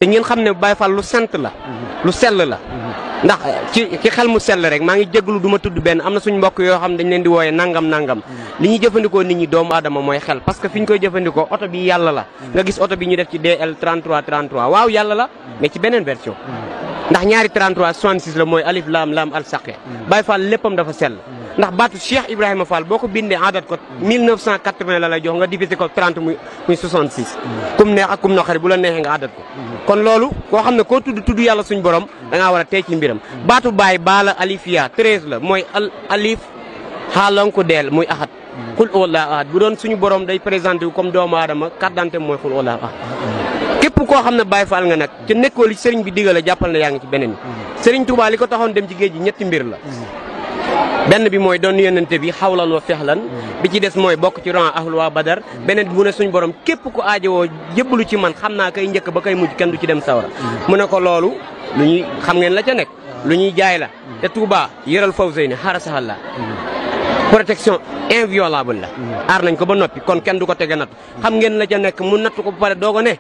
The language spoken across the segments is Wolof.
te ngeen xam ne Baye Fall lu sant la lu sell la ndax ci xel mu sell rek maa ngi jégalu du ma tudd benn am na suñ mbokk yoo xam dañ leen di wooye nangam nangam li ñuy jëfandikoo nit ñi doomu aadama mooy xel parce que fi ñu koy jëfandikoo oto bi yàlla la nga gis oto bi ñu def ci DL 33 33 waaw yàlla la mais ci beneen version ndax ñaari 33 66 la mooy alif laam laam al saqe Baye Fall léppam dafa sell ndax baatu Cheikh Ibrahima Fall boo ko bindee adat ko 1980 la lay jox nga divisé ko 30 muy 66 kum neex ak kum naqari bu la neexee nga adat ko kon loolu koo xam ne koo tudd yàlla suñ borom da ngaa war a tey ci mbiram baatu baay baala alifia 13 la mooy alif xaalonku deel muy axat xul wallaahu ahad bu doon suñu borom day présenté wu comme doomu aadama carte d'identité mooy xul wallaahu ahad képp koo xam ne Baye Fall nga nag ca nekkoo li sëriñ bi digale jàppal na yaa ngi ci beneen sëriñ Touba li ko taxoon dem ci géej gi ñetti mbir la benn bi mooy doon yonente bi xawlan wa fexlan bi ci des mooy bokk ci rang ahlu waa badar beneen bi mu ne suñ borom képp ku aajowoo jébbalu ci man xam naa kay njëkk ba kay mujj kenn du ci dem sawara mu ne ko loolu lu ñuy xam ngeen la ca nekk lu ñuy jaay la te Touba yëral fawzeyni xarasaxalla protection inviolable la aar nañ ko ba noppi kon kenn du ko tege natt xam ngeen la ca nekk mu natt ko ba pare doo ko ne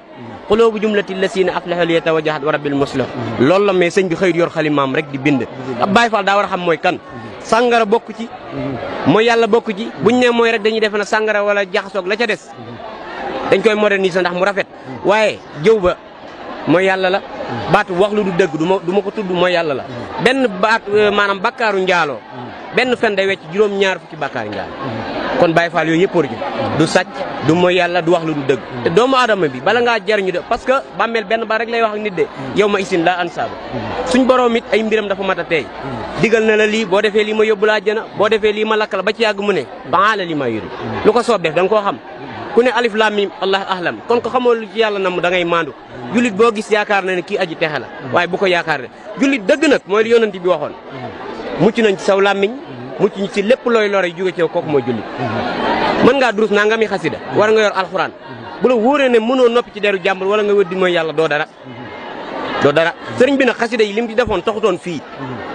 xuloobu jumlati lasina aflaha li yatawajjahat wa rabbil muslim loolu la mais sëñ bi xëyit yor xalimaam rek di bind ab Baye Fall daa war a xam mooy kan sàngara bokk ci mooy yàlla bokk ci buñ ne mooy rek dañuy defe na sàngara wala jaxasoog la ca des dañ koy moderniser ndax mu rafet waaye jëw ba mooy yàlla la baatu wax lu du dëgg du ma ko tudd mooy yàlla la benn baat maanaam bakkaaru njaaloo benn fen day wecc juróom-ñaar fukki bakkaaru njaaloo kon Baye Fall yooyu yëpp war du sàcc du mooy yàlla du wax lu du dëgg te doomu aadama bi bala ngaa jariñu de parce que bàmmeel benn ba rek lay wax ak nit de yow ma isin la ansaaba suñ borom it ay mbiram dafa mat a teey digal na la lii boo defee lii ma yóbbu la àjjana boo defee lii ma lakk la ba ci yàgg mu ne baala li ma yuri lu ko soob def da nga koo xam ku ne alif lam mim allah ahlam kon ko xamoo lu ci yàlla nam da ngay maandu jullit boo gis yaakaar na ne kii aji texe la waaye bu ko yaakaar ne jullit dëgg nag mooy li yonent bi waxoon mucc nañ ci saw làmmiñ mucc ñu ci lépp looy lore jóge ci yow kooku mooy jullit mën ngaa durus naa nga mi xasida war nga yor alxuraan bu la wóoree ne mënoo noppi ci deru jàmbur wala nga wëddi mooy yàlla doo dara sëriñ bi nag xasida yi lim di defoon taxutoon fii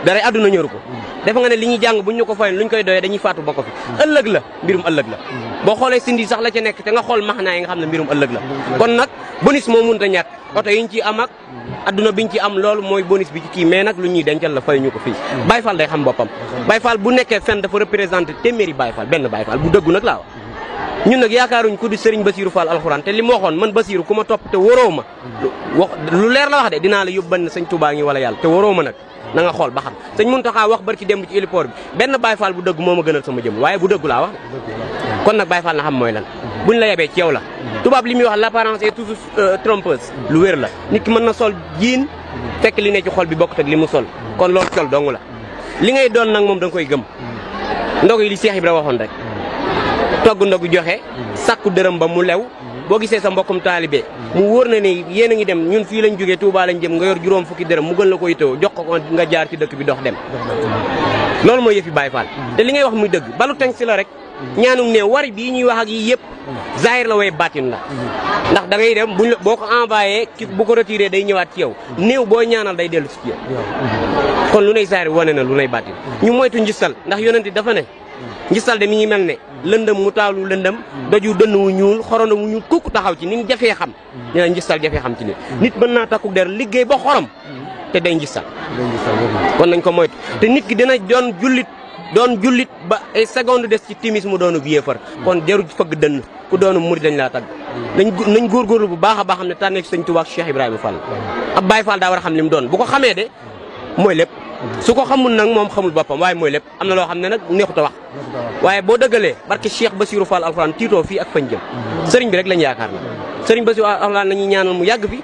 dara àdduna ñëru ko defa nga ne li ñuy jàng buñ ñu ko fayoon luñ koy doyee dañuy faatu bokk fi ëllëg la mbirum ëllëg la boo xoolee sindi sax la ca nekk te nga xool maxnaa yi nga xam ne mbirum ëllëg la kon nag bonus moo mënut a ñàkk oto yiñ ci am ak adduna biñ ci am loolu mooy bonus bi ci kii mais nag lu ñuy dencal la fay ñu ko fii Baye Fall day xam boppam Baye Fall bu nekkee fenn dafa représenté téeméeri Baye Fall benn Baye Fall bu dëggu nag laa wax ñun nag yaakaaruñ ku di sëriñ Basiirou Fall alxuraan te li mu waxoon man Basiirou ku ma topp te waroo ma wax lu leer la wax de dinaa la yóbban sëñ Touba ngi wala yàlla te waroo ma nag na nga xool ba xam sëñ Muntaxa wax barki démb ci héliport bi benn Baye Fall bu dëgg moo ma gënal sama jëm waaye bu dëggu laa wax kon nag Baye Fall na xam mooy lan buñ la yebee ci yow la tubaab li muy wax l'apparence est toujours trompeuse lu wér la nit ki mën na sol jiin fekk li ne ci xol bi bokkut ak li mu sol kon loolu sol dong la li ngay doon nag moom da nga koy gëm ndog yi li Cheikh Ibra waxoon rek togg ndogu joxe sakku dërëm ba mu lew boo gisee sa mbokkum taalibe mu wóor na ni yéen a ngi dem ñun fii lañ jógee Touba lañ jëm nga yor juróom fukki dërëm mu gën la ko yittewoo jox ko nga jaar ci dëkk bi dox dem loolu mooy yëfi Baye Fall te li ngay wax muy dëgg balu teng si la rek ñaanum ne wari bii ñuy wax ak yi yëpp zahir la way baatin la ndax da ngay dem buñ la boo ko envoyé ki bu ko retiré day ñëwaat ci yow néew boo ñaanal day dellu si ci yow kon lu nay zahir wane na lu nay baatin ñu moytu njistal ndax yonent dafa ne njistal de mi ngi mel ne lëndëm mu taalu lëndëm doju dënn wu ñuul xorondo wu ñuul kukk taxaw ci ni mu jafee xam ñu ne njistal jafee xam ci nit mën naa takku der liggéey ba xorom te day njistal kon nañ ko moytu te nit ki dina doon jullit ba ay seconde des ci timis mu doonu yéefar kon jarul fëgg dënn ku doonu murid dañ laa tagg nañ góorgóorlu bu baax a baax xam ne tànnee ci sëñ Tuubaa ak Cheikh Ibrahima Fall ab Baye Fall daa war a xam li mu doon bu ko xamee de mooy lépp su ko xamul nag moom xamul boppam waaye mooy lépp am na loo xam ne nag neexut a wax waaye boo dëggalee barke Cheikh Bassirou Fall alxuraan tiitoo fii ak fañ jëm sëriñ bi rek lañ yaakaar na sëriñ Bassirou alxuraan la ñuy ñaanal mu yàgg fi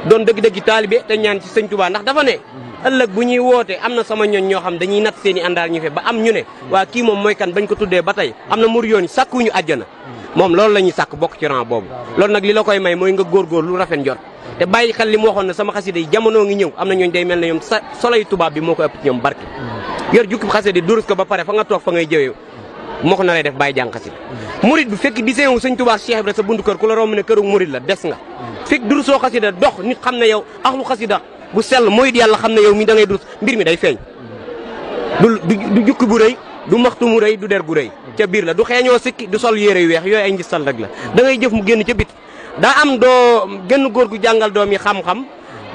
doon dëgg-dëggi taalibe te ñaan ci sëñ Touba ndax dafa ne ëllëg bu ñuy woote am na sama ñoñ ñoo xam dañuy natt seen i àndaar ñu fe ba am ñu ne waa kii moom mooy kan bañ ko tuddee ba tey am na mur yoon sàkkuñu àjjana moom loolu la ñuy sàkk bokk ci rang boobu loolu nag li la koy may mooy nga góorgóor lu rafet njort te bàyyi xel li mu waxoon ne sama xasida yi jamono ngi ñëw am na ñooñ day mel ne ñoom soley tubaab bi moo ko ëpp ci ñoom barke yor jukki xasida durus ko ba pare fa nga toog fa ngay jëwee moo ko na lay def bàyyi jàng xasida murid bi fekk di seewu sëñ Tuubaa Cheikh Ibra sa buntu kër ku la romb ne këru murid la des nga fekk durusoo xasida dox nit xam ne yow axlu xasida bu sell mooy yàlla xam ne yow mi da ngay durus mbir mi day feeñ du jukki bu rëy du maxtu mu rëy du der gu rëy ca biir la du xeeñoo sikki du sol yére yu weex yooyu ay njistal rek la da ngay jëf mu génn ca bit daa am doo gën góor gu jàngal doom yi xam-xam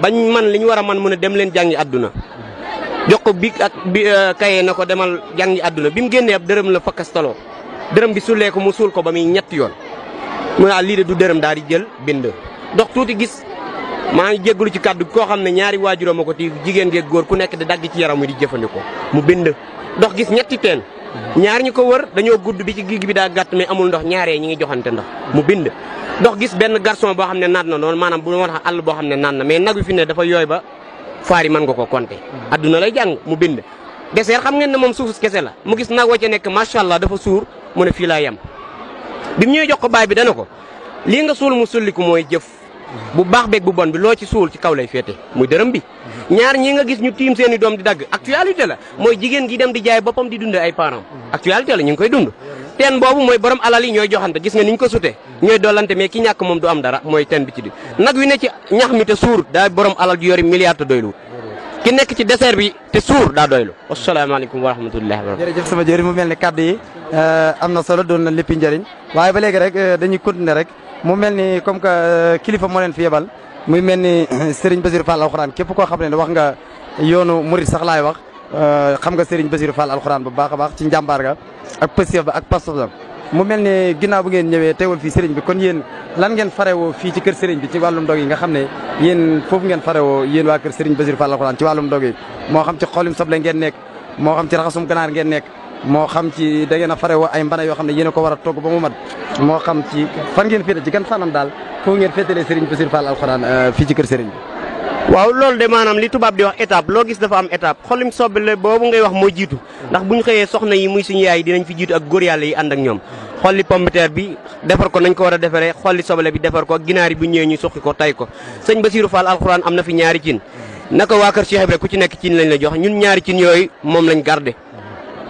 bañ man li ñu war a man mu ne dem leen jàngi àdduna jox ko bi ak bi kaye na ko demal jàngi àdduna bi mu génnee ab dërëm la fakkastaloo dërëm bi sulee ko mu suul ko ba muy ñetti yoon mu ne lii de du dërëm daal di jël bind dox tuuti gis maa ngi jégalu ci kàddu koo xam ne ñaari waajuram a ko ti jigéen geeg góor ku nekk di dagg ci yaram wi di jëfandikoo mu bind dox gis ñetti teen ñaar ñu ko wër dañoo gudd bi ci gig bi daa gàtt mais amul ndox ñaaree ñi ngi joxante ndox mu bind dox gis benn garçon boo xam ne naan na noonu maanaam bu ma wax àll boo xam ne naan na mais nag wi fi ne dafa yooy ba faari mën nga ko compter adduna lay jàng mu bind deseer xam ngeen ne moom suufus kese la mu gis nag wa ca nekk macha allah dafa suur mu ne fii laa yem bi mu ñëwee jox ko baay bi dana ko lii nga suul mu sulliku mooy jëf bu baax beeg bu bon bi loo ci suul ci kaw lay féete muy dërëm bi ñaar ñi nga gis ñu tiim seen i doom di dagg actualité la mooy jigéen gi dem di jaay boppam di dund ay parents actualité la ñu ngi koy dund teen boobu mooy borom alal yi ñooy joxante gis nga ni ñu ko sute ñooy dollante mais ki ñàkk moom du am dara mooy teen bi ci di nag wi ne ci ñax mi te suur daa borom alal ju yori milliard te doylu ki nekk ci désert bi te suur daa doylu asalaamaaleykum wa rahmatullahi wa barakatuh jërëjëf sama jëri mu mel ni kàddu yi am na solo doon na léppi njëriñ waaye ba léegi rek dañuy continuer rek mu mel ni comme que kilifa moo leen fi yebal muy mel ni Serigne Bassirou Fall alxuraan képp koo xam ne wax nga yoonu murid sax laay wax xam nga Serigne Bassirou Fall alxuraan bu baax a baax ci njàmbaar ga ak pësiyaf ba ak pastos mu mel ni ginnaaw bu ngeen ñëwee teewal fii Serigne bi kon yéen lan ngeen farewoo fii ci kër Serigne bi ci wàllum dog yi nga xam ne yéen foofu ngeen farewoo yéen waa kër Serigne Bassirou Fall alxuraan ci wàllum dog yi moo xam ci xolim soble ngeen nekk moo xam ci raxasum ganaar ngeen nekk moo xam ci da ngeen a farewoo ay mbana yoo xam ne yéen a ko war a togg ba mu mat moo xam ci fan ngeen féete ci gan fanam daal foofu ngeen féetalee Serigne Bassirou Fall alxuraan fii ci kër Serigne bi waaw loolu de maanaam li tubaab di wax étape loo gis dafa am étape xolim soble boobu ngay wax moo jiitu ndax bu ñu xëyee soxna yi muy suñu yaay dinañ fi jiitu ak góor yàlla yi ànd ak ñoom xolli pomme de terre bi defar ko nañ ko war a defaree xolli soble bi defar ko ak ginaar yi bu ñëwee ñu suqi ko tay ko sëñ Bassirou Fall alxuraan am na fi ñaari cin naka waa kër Cheikh Ibrahima ku ci nekk cin lañ la jox ñun ñaari cin yooyu moom lañ garde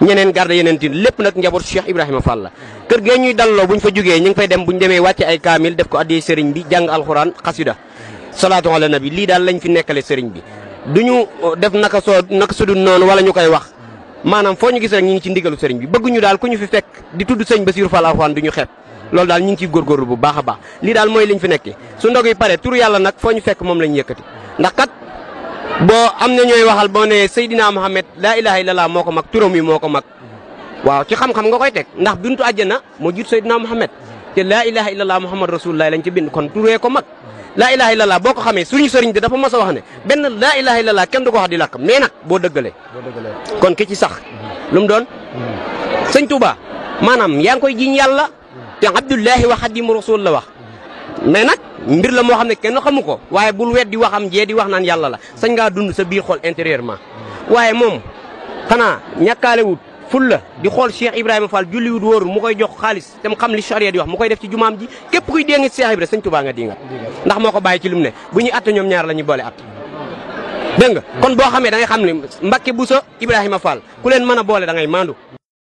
ñeneen garde yeneen tin lépp nag njaboot Cheikh Ibrahima Fall la kër gee ñuy dalloo buñ fa jógee ñu ngi fay dem buñ demee wàcce ay kaamil def ko addee sëriñ bi jàng alxuraan xasida salaatu ala nabi lii daal lañ fi nekkale sëriñ bi duñu def naka sudul noonu wala ñu koy wax maanaam foo ñu gis rek ñu ngi ci ndigalu sëriñ bi bëgguñu daal ku ñu fi fekk di tudd sëñ Bassirou Fall alxuraan du ñu xeeb loolu daal ñu ngi ciy góorgóorlu bu baax a baax lii daal mooy liñ fi nekkee su ndog yi pare tur yàlla nag foo ñu fekk moom lañ yëkkati ndax kat boo am na ñooy waxal boo ne Seydina Mohamed laa ilaha illallah moo ko mag turam yi moo ko mag waaw ci xam-xam nga koy teg ndax bintu àjjana moo jiitu Seydina Mohamed te laa ilaha illallah Muhammad rasulullah lañ ci bind kon turee ko mag laa ilaha illallah boo ko xamee suñu sëriñ de dafa mas a wax ne benn laa ilaha illallah kenn du ko wax di lakk mais nag boo dëggalee kon ki ci sax lu mu doon sëñ Touba maanaam yaa ngi koy jiñ yàlla te abdullahi wa xadimu rasul la wax mais nag mbir la moo xam ne kenn xamu ko waaye bul weddi waxam jee di wax naan yàlla la sañ ngaa dund sa biir xol intérieurement waaye moom xanaa ñàkkaale wut ful la di xool Cheikh Ibrahima Fall julliwut wóorul mu koy jox xaalis te mu xam li charia di wax mu koy def ci jumaam ji képp kuy dee nga Cheikh Ibrahima sëñ Touba nga di nga ndax moo ko bàyyi ci lu mu ne bu ñuy att ñoom ñaar la ñuy boole at dégg nga kon boo xamee da ngay xam ne Mbakke Bousso Ibrahima Fall ku leen mën a boole da ngay maandu